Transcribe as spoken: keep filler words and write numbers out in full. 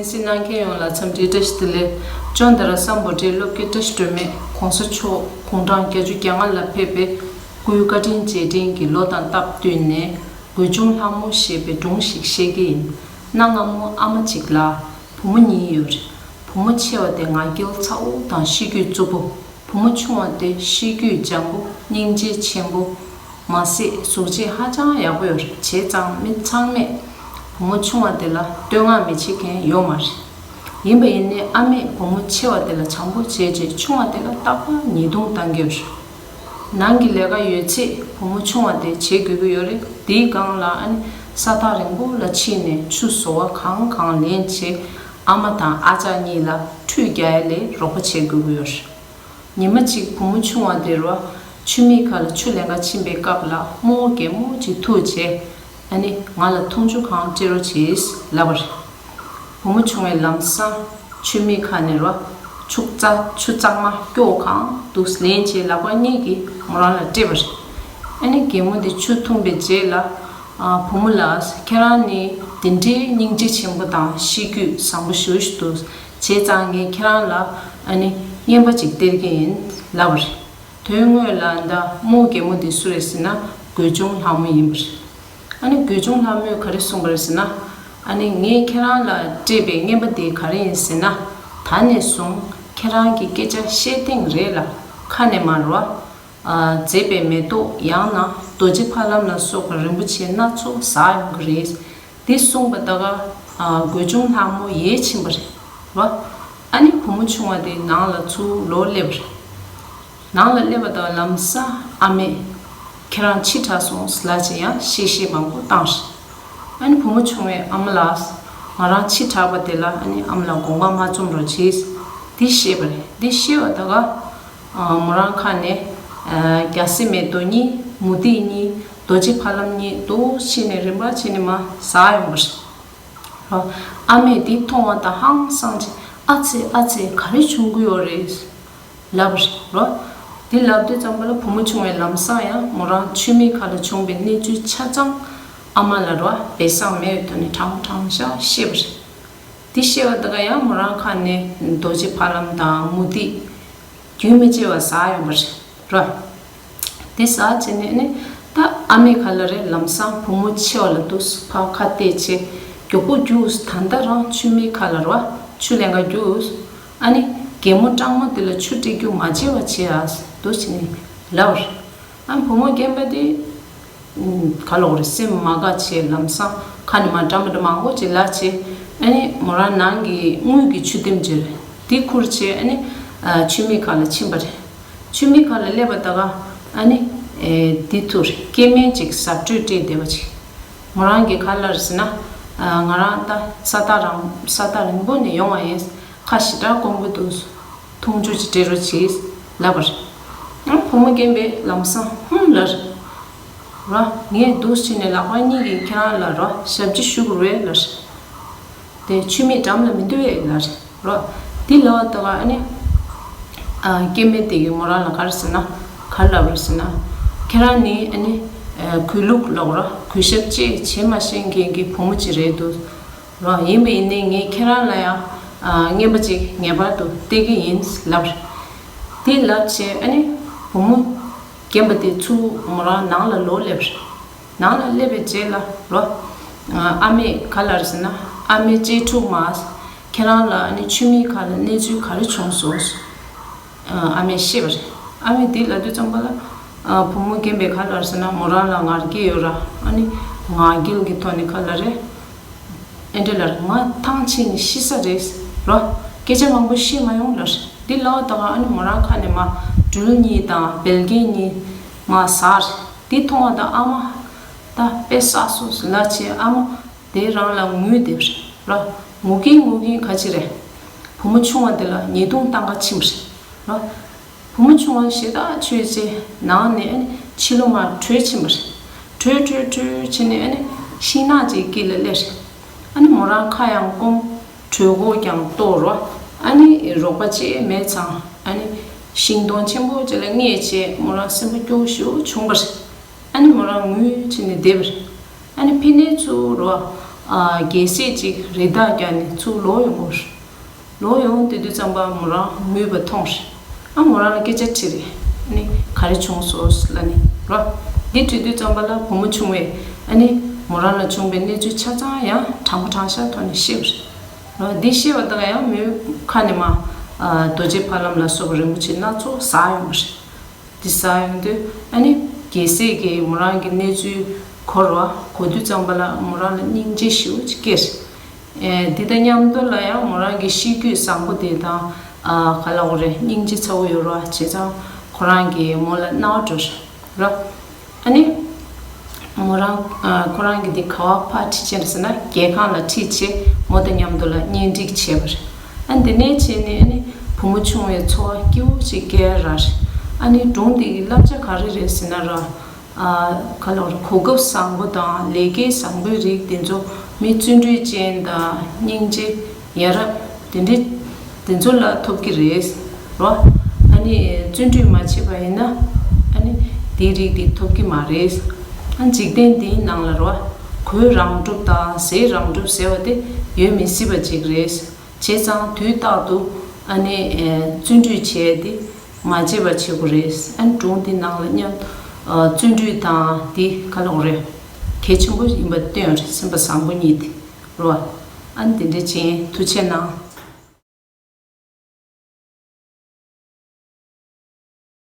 གསན་གཟིགས་གནང་མཁན་ཡོངས་ལ་འཚམས་འདྲིའི་བཀྲ་ཤིས་བདེ་ལེགས། ཅོན་ཏ་ར་སམ་བྷོ་ཊའི་སློབ་དགེ་བཀྲ་ཤིས་སྒྲོལ་མས་༸གོང་ས་མཆོག་དགུང་གྲངས་བརྒྱད་ཅུ་གྱ་ལྔ་ལ་ཕེབས་པའི་སྐུའི་བཀའ་དྲིན་རྗེས་དྲན་གྱི་ལོ་དང་སྟབས་བསྟུན་ནས། དགོད་ཆུང་ལྷ་མོ་ཞེས་པའི་སྒྲུང་ཞིག་བཤད་ཀྱི་ཡིན། གནའ་སྔ་མོ་ཨ་མ་གཅིག་ལ་བུ་མོ་གཉིས་ཡོད་རེད། བུ་མོ་ཆེ་བ་དེ་ང་རྒྱལ་ཚ་བོ་དང་གཤིས་རྒྱུད་རྩུབ་པོ། བུ་མོ་ཆུང་བ་དེ་གཤིས་རྒྱུད་འཇམ་པོ་སྙིང་རྗེ་ཆེན་པོ། མ་ཟད་གཟུགས་བྱད་ཧ་ཅང་ཡག་པོ་ཡོད་རེད། བྱས་ཙང་མི་ཚང་མས་བུ་མོ་ཆུང་བ་དེ་ལ་བསྟོད་བསྔགས་མི་བྱེད་མཁན་ཡོད་མ་རེད། ཡིན་པ་ཡིན་ནའི་ཨ་མས་བུ་མོ་ཆེ་བ་དེ་ལ་བྱམས་པོ་བྱས་རྗེས་ཆུང་བ་དེ་ལ་རྟག་པར་ཉེས་རྡུང་བཏང་གི་ཡོད་རེད། ནང་གི་ལས་ཀ་ཡོད་ཚད་བུ་མོ་ཆུང་བ་དེ་བྱེད་དགོས་ཀྱི་ཡོད་རེད། དེའི་སྒང་ལ་ཨ་ནི་ས་ཐག་རིང་པོ་ལ་ཕྱིན་ནས་ཆུ་བཟོ་བ་གང་གང་ལེན་བྱས། ཨ་མ་དང་ཨ་ཅག་གཉིས་ལ་ཁྲུས་རྒྱག་ཡ་ལ་རོགས་པ་བྱེད་དགོས་ཀྱི་ཡོད་རེད། ཉི་མ་གཅིག་བུ་མོ་ཆུང་བ་དེ་རུ་ཆུ་མིག་ཁ་ལ་ཆུ་ལེན་ག་ཕྱིན་པའི་སྐབས་ལ་རྨོ་བོ་རྒན་མོ་གཅིག་ཐུག་བྱས། ཨ་ནི་ང་ལ་འཐུང་ཆུ་གང་སྤྲད་རོགས་བྱེད་ལབ་པ་རེད། བུ་མོ་ཆུང་བས་ལམ་སང་ཆུ་མིག་ཁ་ནས་རོ་ཆུ་གཙང་ཆུ་གཙང་མ་སྐྱོ་བོ་གང་འདུག་ལེན་བྱས་ལག་པ་གཉིས་ཀྱིས་མོ་རང་ལ་སྤྲད་པ་རེད། ཨ་ནི་རྒན་མོ་དེ་ཆུ་འཐུང་པའི་རྗེས་ལ། ཨ། བུ་མོ་ལགས། ཁྱེད་རང་ནི་དེ་འདྲའི་སྙིང་རྗེ་ཆེན་པོ་དང་གཤིས་རྒྱུད་བཟང་པོ་ཞེ་པོ་ཞིག་འདུག་བྱས་ཙང་ངས་ཁྱེད་རང་ལ་ཨ་ནི་རྔན་པ་ཅིག་སྟེར་གྱི་ཡིན་ལབ་པ་རེད། དོན་དངོས་ལ་ད་རྨོ་རྒན་མོ་འདི་སུ་རེད་ཟེར་ན་དགོད་ཆུང་ལྷ་མོ་ཡིན་པ་རེད། ཨ་ནི་དགོད་ཆུང་ལྷ་མོས་ག་རེ་གསུངས་པ་རེད་ཟེར་ན། ཨ་ནི་ངས་ཁྱེད་རང་ལ་སྤྲད་པའི་རྔན་པ་དེ་ག་རེ་ཡིན་ཟེར་ན། ད་ནས་བཟུང་ཁྱེད་རང་གི་སྐད་ཆ་བཤད་སྟེང་རེ་ལ་ཁ་ནས་མར་བ། ཨ། མཛེས་པའི་མེ་ཏོག་ཡང་ན་རྡོ་རྗེ་ཕ་ལམ་ལ་སོགས་པ་རིན་པོ་ཆེ་སྣ་ཚོགས་ཟག་ཡོང་གི་རེད། འདི་གསུངས་པ་ད་ག་ཨ། དགོད་ཆུང་ལྷ་མོ་ཡིད་ཆེས་པ་རེད་བ། ཨ་ནི་བུ་མོ་ཆུང་བ་དེ་ནང་ལ་ཚུར་ལོག་སླེབས་པ་རེད། ནང་ལ་སླེབས་པ་དང་ལམ་སང་ཨ་མས། ཁྱེད་རང་ཕྱི་དྲགས་སོང་ལབ་བྱས་ཡང་གཤེ་གཤེ་མང་པོ་བཏང་རེད། ཨ་ནི་བུ་མོ་ཆུང་བས་ཨ་མ་ལགས། ང་རང་ཕྱི་དྲགས་པ་དེ་ལ་ཨ་ནི་ཨ་མ་ལགས་དགོངས་པ་མ་ཚོམ་རོགས་བྱེད། འདི་བཤད་པ་རེད། འདི་བཤད་པ་ད་ག་ཨ། མོ་རང་ཁ་ནས། ཨ། རྒྱ་སེ་མེ་ཏོག་གཉིས། མུ་ཏིག་གཉིས། རྡོ་རྗེ་ཕ་ལམ་གཉིས་འདུག་བྱས་ནས་རིམ་པ་བྱས་ནས་མར་ཟག་ཡོང་བ་རེད། རོ། ཨ་མས་འདི་མཐོང་བ་དང་ཧང་སངས་བྱས། ཨ་ཙི་ཨ་ཙི་ག་རེ་བྱུང་གི་ཡོད་རེད་ལབ་པ་རེད་རོ། འདི་ལབ་དུས་ཙམ་པ་ལ་བུ་མོ་ཆུང་བས་ལམ་སང་ཡང་མོ་རང་ཆུ་མིག་ཁ་ལ་བྱུང་བའི་གནས་ཚུལ་ཆ་ཚང་ཨ་མ་ལ་རོ་སྦས་གསང་མེད་པའི་ཐོག་ནས་དྲང་དྲང་བཞག་བཤད་པ་རེད། འདི་བཤད་པ་དེ་ག་ཡང་མོ་རང་ཁ་ནས་རྡོ་རྗེ་ཕ་ལམ་དང་མུ་ཏིག་རྒྱུན་མི་ཆད་པར་ཟག་ཡོང་བ་རེད་རོ། དེ་ཟག་བྱས་ནས་ནི་ད་ཨ་མའི་ཁ་ལ་རེད། ལམ་སང་བུ་མོ་ཆེ་བ་ལ་འདུག་ཕར་ཁ་གཏད་བྱས། མགྱོགས་པོ་རྒྱུགས། ད་ལྟ་རང་ཆུ་མིག་ཁ་ལ་རོ་ཆུ་ལེན་ག་རྒྱུགས། ཨ་ནི་རྒན་མོ་སྤྲང་མོ་དེ་ལ་ཆུ་སྤྲད་རྒྱུ་མ་བརྗེད་པ་བྱེད་ཨ་འདུག་བྱས་ནས་ལབ་པ་རེད། ཨ་བུ་མོ་རྒན་པ་དེ། ག་ལབ་དགོས་རེད། སེམས་མ་དགའ་བྱས་ལམ་སང་ཁ་ནས་མར་འདྲ་མི་འདྲ་མང་པོ་ཅིག་ལབ་བྱས། ཨ་ནི་མོ་རང་ནང་གི་དངུལ་གྱི་ཆུ་ལྡེམ་ཅིག་རེད། འདི་ཁུར་བྱས་ཨ་ནི་ཨ། ཆུ་མིག་ཁ་ལ་ཕྱིན་པ་རེད། ཆུ་མིག་ཁ་ལ་སླེབས་པ་ད་ག་ཨ་ནི་ཨེ། འདི་ཐུག་རེད། སྐྱེ་དམན་ཅིག་གཟབ་སྤྲོས་སྤྲས་བསྡད་པ་ཅིག་མོ་རང་གིས་ག་ལབ་རེད་ཟེར་ན། ཨ། ང་རང་ད་ས་ཐག་རིང་ས་ཐག་རིང་པོ་ནས་ཡོང་བ་ཡིན། ཁ་ཞེ་དྲག་སྐོམ་གྱི་འདུག་འཐུང་ཆུ་ཅིག་སྤྲད་རོགས་གྱིས་ལབ་པ་རེད། ཨ། བུ་མོ་རྒན་པས་ལམ་སང་ཧུམ་ལབ་རེད། ར། ངས་འདུག་བྱས་ནས་ལག་པ་གཉིས་ཀྱིས་ཁྱེད་རང་ལ་ར་ཞབས་ཕྱི་ཞུ་དགོས་རེད་ལབ་རེད། དེ་ཆུ་མིག་འགྲམ་ལ་མི་འདུག་ཨེ་ལབ་རེད། ར། འདི་ལབ་པ་ད་ག་ཨ་ནི། ཨ། སྐྱེ་དམན་དེ་གིས་མོ་རང་ལ་ག་རེ་ཟེར་ན། ག་རེ་ལབ་རེད་ཟེར་ན། ཁྱེད་རང་ནི་ཨ་ནི། ཨ། གུས་ལུགས་ལབ་ར་གུས་ཞབས་བཅས་བྱེད་མ་ཤེས་མཁན་གྱི་བུ་མོ་ཅིག་རེད་འདུག་རོ། ཡིན་པ་ཡིན་ནའི་ངས་ཁྱེད་རང་ལ་ཡང་ཨ། རྔན་པ་ཅིག་ངེས་པར་དུ་སྟེར་གྱི་ཡིན་ལབ་རེད། དེ་ལབ་བྱས་ཨ་ནི་བུ་མོ་རྒན་པ་དེ་ཚུར་མོ་རང་ནང་ལ་ལོག་སླེབས་རེད། ནང་ལ་སླེབས་པའི་རྗེས་ལ་རོ། ཨ། ཨ་མས་ག་ལབ་རེད་ཟེར་ན། ཨ་མའི་གཅེས་ཕྲུག་མ། ཁྱེད་རང་ལ་ཨ་ནི་ཆུ་མིག་ཁ་ལ་གནས་ཚུལ་ག་རེ་བྱུང་སོང་། ཨ་མས་བཤད་པ་རེད། ཨ་མས་འདི་ལབ་དུས་ཙམ་པ་ལ། ཨ། བུ་མོ་རྒན་པས་ག་ལབ་ཟེར་ན། མོ་རང་ལ་ང་རྒྱལ་ཡོད་ར། ཨ་ནི་ང་རྒྱལ་གྱི་ཐོག་ནས་ག་ལབ་རེད། ཨེ་འདྲ་ལབ་རེད། ང་ཐང་ཆད་ནས་ཤི་ས་རེད་ར། སྐད་ཆ་མང་པོ་བཤད་མ་ཡོང་ལབ་རེད། འདི་ལབ་ད་ག་ཨ་ནི་མོ་རང་ཁ་ནས་མར་སྦྲུལ་གཉིས་དང་བལ་རྒན་གཉིས་མར་ཟག་རེད། འདི་མཐོང་བ་དང་ཨ་མ་ད་དཔེ་བསགས་སོང་ལབ་བྱས་ཨ་མ། དེ་རང་ལ་ངུས་བསྡད་པ་རེད། ར། ངུ་གིན་ངུ་གིན་ག་ཅི་རེད། བུ་མོ་ཆུང་བ་དེ་ལ་ཉེས་རྡུང་བཏང་ག་ཕྱིན་པ་རེད། ར། བུ་མོ་ཆུང་བ་ཞེ་དྲག་ཆོས་བྱས་ནང་ནས་ཨ་ནི་ཕྱི་ལོགས་མར་བྲོས་ཕྱིན་པ་རེད། བྲོས་བྲོས་བྲོས་བྱས་ནས་ཨ་ནི་ཤིང་ནགས་ཅིག་དཀྱིལ་ལ་སླེབས་རེད། ཨ་ནི་མོ་རང་ཁ་ཡང་སྐོམ། གྲོད་ཁོག་ཀྱང་ལྟོགས་རོ། ཨ་ནི་རོགས་པ་ཅིག་མེད་ཙང་ཨ་ནི་ཤིང་སྡོང་ཆེན་པོ་ཅིག་ལ་སྔས་བྱས་མོ་རང་སེམས་པ་སྐྱོ་ཤོས་བྱུང་པ་རེད། ཨ་ནི་མོ་རང་ངུས་བྱས་ནས་བསྡད་པ་རེད། ཨ་ནི་ཕི་ནས་ཚུར་རོ། ཨ་རྒྱལ་སྲས་ཅིག་རི་དྭགས་རྒྱག་ནས་ཚུར་ལོག་ཡོང་གི་རེད། ལོག་ཡོང་དེ་དུས་ཙམ་པ་མོ་རང་མུས་པ་མཐོང་རེད། ཨ་མོ་རང་ལ་སྐད་ཆ་དྲིས་རེད། ཨ་ནི་ག་རེ་བྱུང་སོང་ལབ་ནས་རོ། འདི་དྲིས་དུས་ཙམ་པ་ལ་བུ་མོ་ཆུང་བས་ཨ་ནི་མོ་རང་ལ་བྱུང་བའི་གནས་ཚུལ་ཆ་ཚང་ཡང་དྲང་པོ་དྲང་བཞག་ཐོག་ནས་བཤད་པ་རེད། རོ་འདི་བཤད་པ་དང་ཡང་མོའི་ཁ་ནས་མ་ཨ་རྡོ་རྗེ་ཕ་ལམ་ལ་སོགས་པ་རིན་པོ་ཆེ་སྣ་ཚོགས་ཟགས་ཡོང་བ་རེད། འདི་ཟ་ཡོང་དུས་ཨ་ནི་རྒྱལ་སྲས་ཀྱིས་མོ་རང་གི་གནས་ཚུལ་གོ་རུ་བ་གོ་དུས་ཙམ་པ་ལ་མོ་རང་ལ་སྙིང་རྗེ་ཞེ་པོ་ཅིག་སྐྱེས། ཨེ་འདི་དང་མཉམ་དུ་ལ་ཡང་མོ་རང་གི་གཤིས་རྒྱུད་བཟང་པོ་དེ་དང་ཨ་ག་ལབ་དགོས་རེད། སྙིང་རྗེ་ཚ་པོ་ཡོད་རུ་བ་བྱས་ཙང་ཁོ་རང་གིས་མོ་ལ་མནའ་བ་འགྲོ་རུ། ཨ་ནི་མོ་རང་ཨ་ཁོ་རང་གི་དེ་ག་བ་ཕར་ཁྲིད་བྱས་ཟེར་ན་རྒྱལ་ཁང་ལ་ཁྲིད་བྱས་མོ་དང་མཉམ་དུ་ལ་གཉེན་སྒྲིག་བྱས་པ་རེད། ཨ་འདི་ནས་བྱས་ནས་ཨ་ནི་བུ་མོ་ཆུང་བའི་འཚོ་བ་སྐྱིད་པོ་ཞིག་སྐྱེལ་ར་རེད། ཨ་ནི་སྒྲུང་འདི་གི་བསླབ་བྱ་ག་རེ་རེད་ཟེར་ན་ར། ཨ་ག་ལབ་དགོས་རེད། གོ་སྐབས་བཟང་པོ་དང་ལས་སྐལ་བཟང་པོའི་རིགས་དེ་ཚོ་མི་བརྩོན་འགྲུས་ཅན་དང་སྙིང་རྗེ་ཡ་རབས་དེ་འདྲའི་དེ་ཚོ་ལ་ཐོབ་ཀྱི་རེད་རོ། ཨ་ནི་བརྩོན་འགྲུས་མ་བྱས་པ་ཡིན་ན་ཨ་ནི་དེའི་རིགས་དེ་ཐོབ་ཀྱི་མ་རེད། ཨ་འཇིག་རྟེན་འདིའི་ནང་ལ་རོ་གོས་རང་གྲུབ་དང་ཟས་རང་གྲུབ་ཟེར་བ་དེ་ཡོད་མི་སྲིད་པ་ཅིག་རེད། བྱས་ཙང་དུས་རྟག་ཏུ་ཨ་ནི་ཨེ་བརྩོན་འགྲུས་བྱས་ཏེ་མ་བརྗེད་པ་བྱེད་དགོས་རེད། ཨ་ནི་སྒྲུང་འདི་ནང་ལ་མཉམ་ཨ་བརྩོན་འགྲུས་དང་འདི་ག་ལབ་དགོས་རེད། གལ་ཆེན་པོ་ཡིན་པ་སྟོན་རེད། སེམས་པ་བཟང་པོ་གཉིས་དེ་རོ། ཨ་ནི་དེ་འདྲ་བྱས། ཐུགས་རྗེ་གནང་།